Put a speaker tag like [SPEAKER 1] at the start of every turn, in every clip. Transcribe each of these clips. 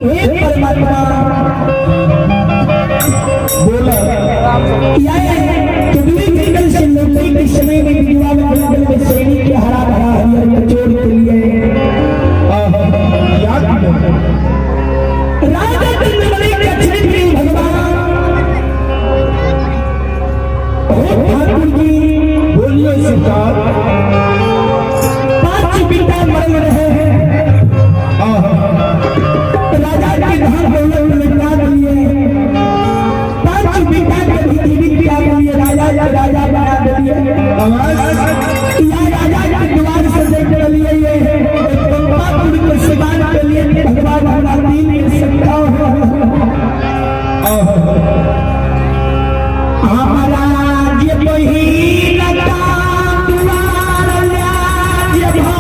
[SPEAKER 1] हे परमात्मा
[SPEAKER 2] बोला
[SPEAKER 1] या कितनी जंगल से लौटने के समय में दीवार जंगल में सैनिक के हरा भरा हरियर कचोर के लिए
[SPEAKER 2] आहा, याद नहीं।
[SPEAKER 1] राजा चंद्रबली के चरित्र भगवान ओ ठाकुर जी
[SPEAKER 2] बोलिए सरकार।
[SPEAKER 1] पांच पिता मर रहे हैं।
[SPEAKER 2] आहा,
[SPEAKER 1] राजा के धन दौलत लुटा दिए, पांच पिता के भी जीवित किया दिए, राजा या राजा बना दिए।
[SPEAKER 2] आवाज
[SPEAKER 1] या राजा के द्वार से देख लिए ये पंपापुर के सिवान के लिए भगवान हमारा दीन मिल सकता हो।
[SPEAKER 2] आहा,
[SPEAKER 1] हमारा जे बहिन का द्वार लाज भा।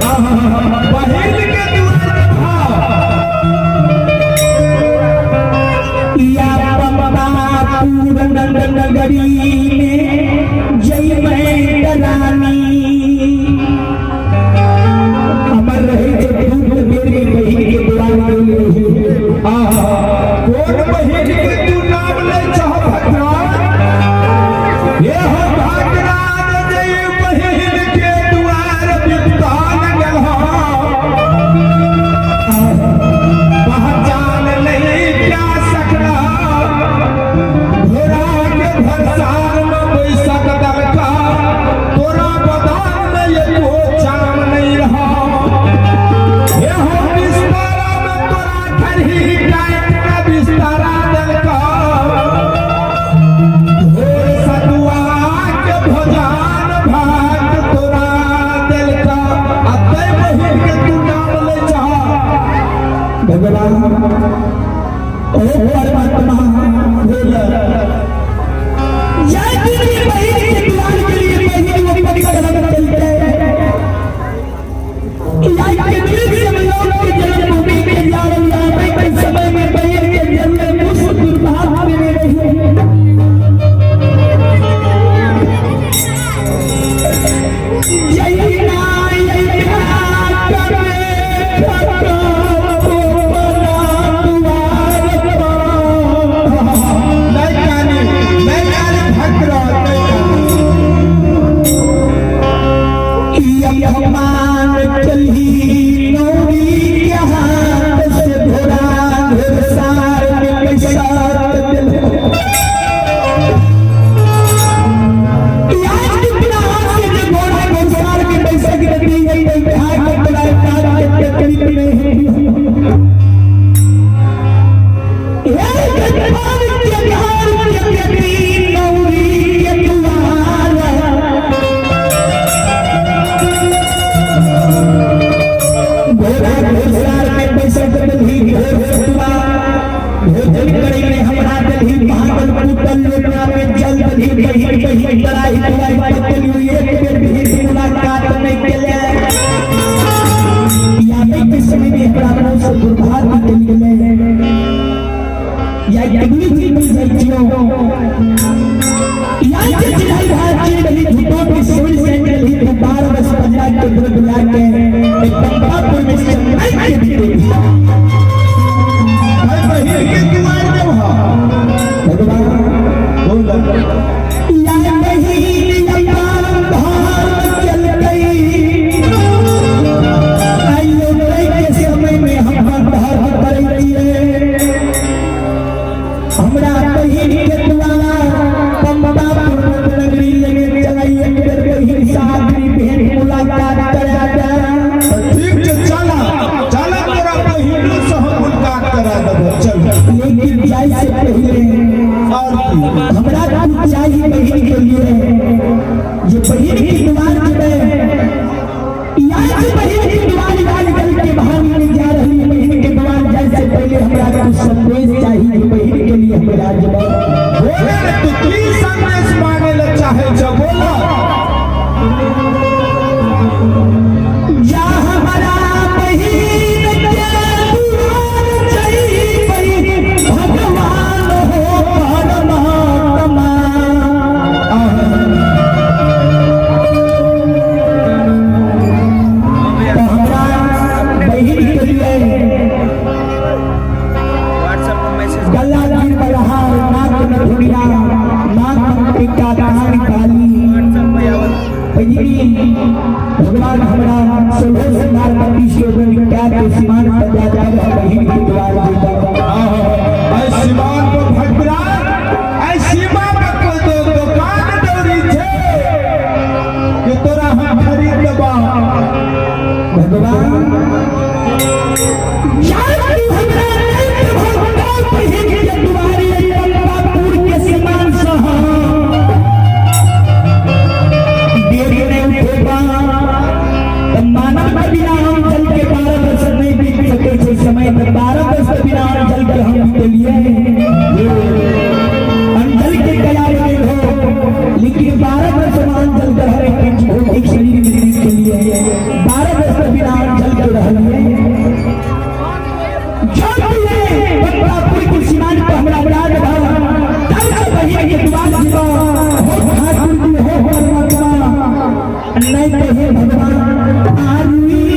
[SPEAKER 2] आहा, बहिन के द्वार भाव।
[SPEAKER 1] या पंपापुर नगरी में जय मैं रानी अमर रहे जो दूध मेरे बहिन के द्वार गेल रही।
[SPEAKER 2] आहा, कोन बहिन के तू नाम ले चाह भद्रा? ये हो भद्रा जय बहिन के द्वार विद्वान गेल हो। पहचान नहीं क्या सकला, घोड़ा के भरसार में बैसक दलका, तोरा बदान में एको चाम नहीं रहा। ये हो बिस्तारा में तोरा खरही काट के बिस्तारा दलका, घोर सतुआ के भोजन भात तोरा दलका, आ तै बहिन के तू नाम ले चाह।
[SPEAKER 1] भगवान ओ परमात्मा
[SPEAKER 2] बोला।
[SPEAKER 1] जय तेरी बहिन के द्वार के लिए बहिन वो परिक्रमा चलते या के दिल से लोग के जन्मभूमि के द्वार जाने के समय में बहिन के जन्म मुझ दुर्भाग्य में रही। जय नाय करे ठको बना द्वार पर।
[SPEAKER 2] नहीं कानी, नहीं कानी भद्रा, नहीं कानी।
[SPEAKER 1] अपमान चली नौरी के हाथ से घोड़ा घोड़सार में पैसा दिल। याद कितना हाथ से जो घोड़ा घोड़सार में पैसा गिर दी गई तो खा के तोड़ा काट के तकलीफ में है। हे भगवान के घर के बेटी नौरी के द्वार घोड़ा घोड़सार में पैसा दलही, घोड़ सतुआ भोजन करे में हमरा दलही, भागल पुतल लोटा में जल दलही, बहिन बहिन तराई तराई पतली एक बेर भी मुलाकात नहीं केले। यानी के समय में हमरा मुंह से दुर्भाग्य चल गेले। या कितनी चीज मिल जाइ छियो या जे चिढ़ाई भात चीज दलही, झूठो के सिविल सेंटर ही तो 12 वर्ष पंजाब के दुर्ग लाके एक पंपापुर में चंगाई के भी देवी।
[SPEAKER 2] भाई बहिन के द्वार जब हो।
[SPEAKER 1] भगवान
[SPEAKER 2] बोला।
[SPEAKER 1] या बहिन अपन धर्म चल गई, आइयो के समय में हम धर्म करै छियै। हमरा बहिन के द्वारा पंपापुर नगरी लेने चलै, एक बेर बहिन साथी भेंट मुलाकात करा दे।
[SPEAKER 2] ठीक छै, चला चला तोरा बहिन
[SPEAKER 1] के सीमान पर जा जाकर बहिन के द्वार जीता।
[SPEAKER 2] आइ सीमान पर भगवान, आइ सीमा पर कोई तो दुकान दौरी छे कि तोरा हम खरीद लेबा।
[SPEAKER 1] भगवान जान तू हमरा नहीं भगवान बहिन के दुआरी पंपापुर के सीमान से देर नहीं उठेगा तो मानव के बिना हम चल के 12 वर्ष नहीं बीत सके छे। समय पर 12 वर्ष के बिना हम चल के हम के लिए अंजल के तैयार नहीं हो, लेकिन 12 वर्ष में अंजल के हर एक भौतिक शरीर मिलने के लिए 12 वर्ष के बिना अंजल के रहलिए। पंपापुर के सीमान पर हमरा राज भव तब के बहिन के द्वार जीवा हो ठाकुर जी हो परमात्मा, नहीं तो हे भगवान आरुई।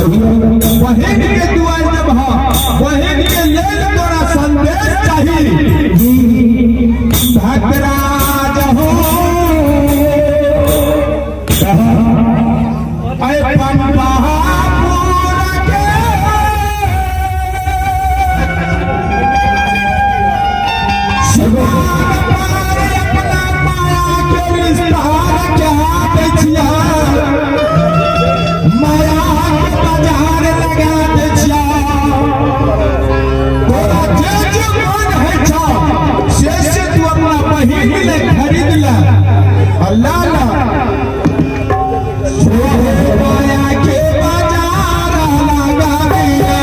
[SPEAKER 2] बहिन के दुआर जब ह, बहिन के लेल तोरा संदेश चाही। भद्राज हो अय पंपापुर के सिवान पर अपना माया के विस्तार क्या दै छियै, माया के बाजार लगा दै छियै। तोरा जे जे मन होइ छौ से से तू अपना बहिन ले खरीद ले आ ला ला। माया के बाजार लगा दिया।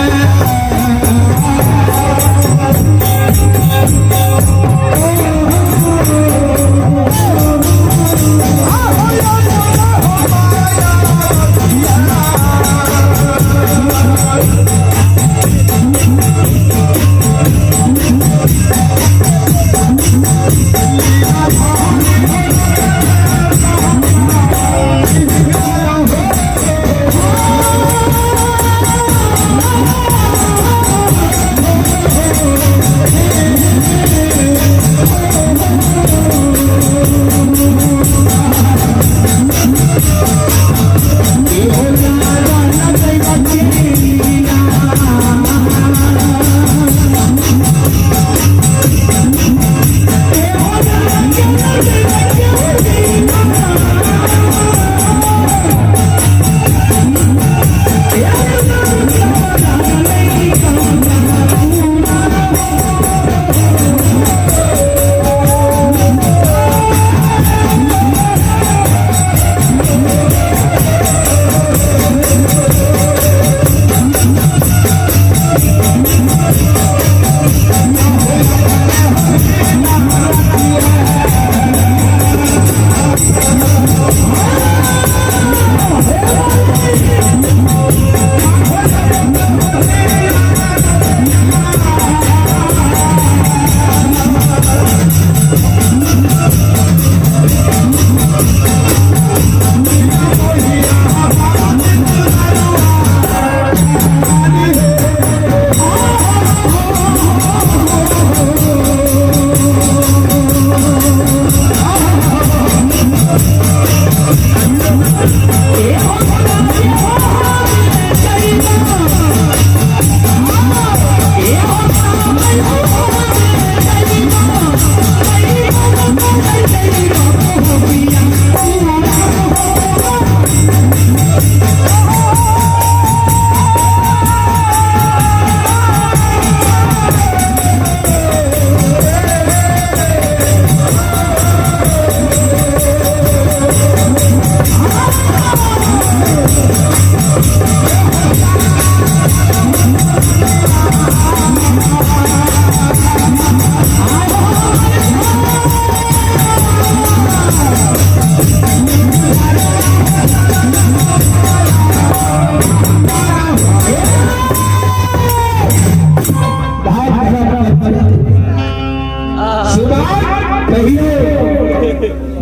[SPEAKER 1] कहियो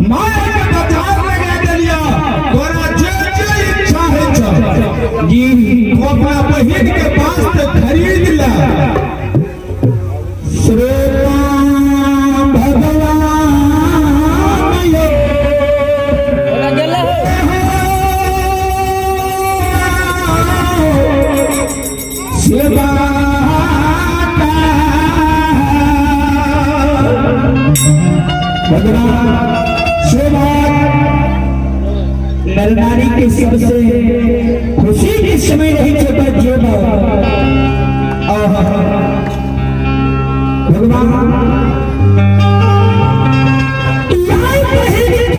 [SPEAKER 2] माया के बाजार लगा देलिया, तोरा जे जे इच्छा होइ छौ
[SPEAKER 1] जी
[SPEAKER 2] तू अपना बहिन के पास से खरीद ले।
[SPEAKER 1] श्री राम भगवान यो
[SPEAKER 2] सेवा
[SPEAKER 1] भगवान सेवा नर नारी के सबसे खुशी के समय रही छोटा जीवन। भगवान